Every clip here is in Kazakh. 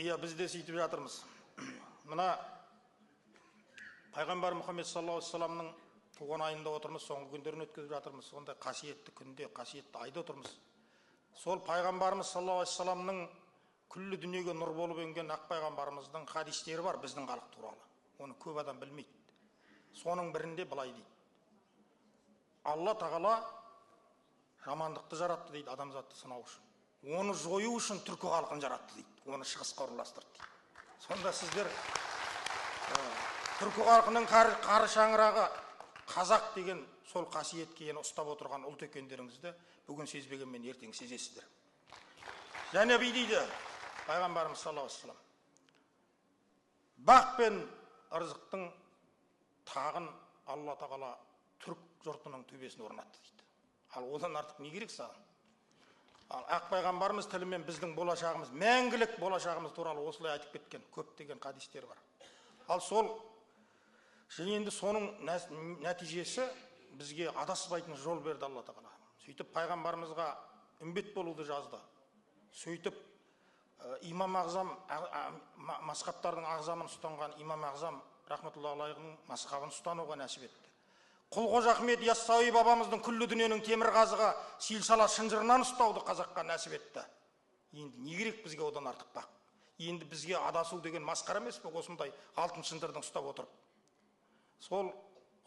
Иә, біз де сөйтіп жатырмыз. Мына пайғамбар Мұхаммед саллаллаху алейхи вассаламның туған айында отырмыз, соңғы күндерін өткізіп жатырмыз. Сондай қасиетті күнде, қасиетті айда отырмыз. Сол пайғамбарымыз саллаллаху алейхи вассаламның күллі дүниеге нұр болып енген ақ пайғамбарымыздың хадистері бар біздің халық туралы. Оны көп адам білмейді. Соның бірінде былай дейді: Алла тағала жамандықты жаратты дейді, адамзатты сынау үшін. Оны жою үшін түркі халқын жаратты дейді, оны шығысқа орналастырды дейді. Сонда сіздер түркі халқының қары шаңырағы қазақ деген сол қасиетке ені ұстап отырған ұлт екендеріңізді бүгін сезбегенмен ертең сезесіздер. Және бүй дейді пайғамбарымыз саллаллаху алейхи вассалам, бақ пен ырзықтың тағын Алла тағала түрік жұртының төбесіне орнатты дейді. Ал одан артық не керек саған? Ал ақ пайғамбарымыз тілімен біздің болашағымыз, мәңгілік болашағымыз туралы осылай айтып кеткен көптеген хадистер бар. Ал сол енді соның нәтижесі бізге адаспайтын жол берді Алла тағала. Сөйтіп пайғамбарымызға үмбет болуды жазды. Сөйтіп имам ағзам, масхабтардың ағзамын ұстанған имам ағзам рахматуллахи алейхінің масхабын ұстануға нәсіп етті. Құл Қожа Ахмет Яссауи бабамыздың күллі дүниенің темір қазығы силсала шынжырынан ұстауды қазаққа нәсіп етті. Енді не керек бізге одан артық бақ? Енді бізге адасу деген масқара емес пе, осындай алтын шынжырдың ұстап отырып? Сол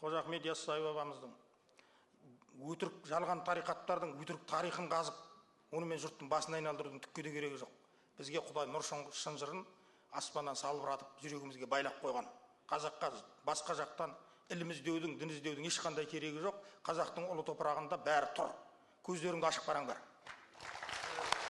Қожа Ахмет Яссауи бабамыздың өтірік жалған тариқаттардың өтірік тарихын қазып, онымен жұрттың басын айналдырудың түкке де керегі жоқ. Бізге Құдай нұр шынжырын аспаннан салбыратып жүрегімізге байлап қойған. Қазаққа басқа жақтан ілім іздеудің, дін іздеудің ешқандай керегі жоқ. Қазақтың ұлы топырағында бәрі тұр. Көздеріңді ашып қараңдар.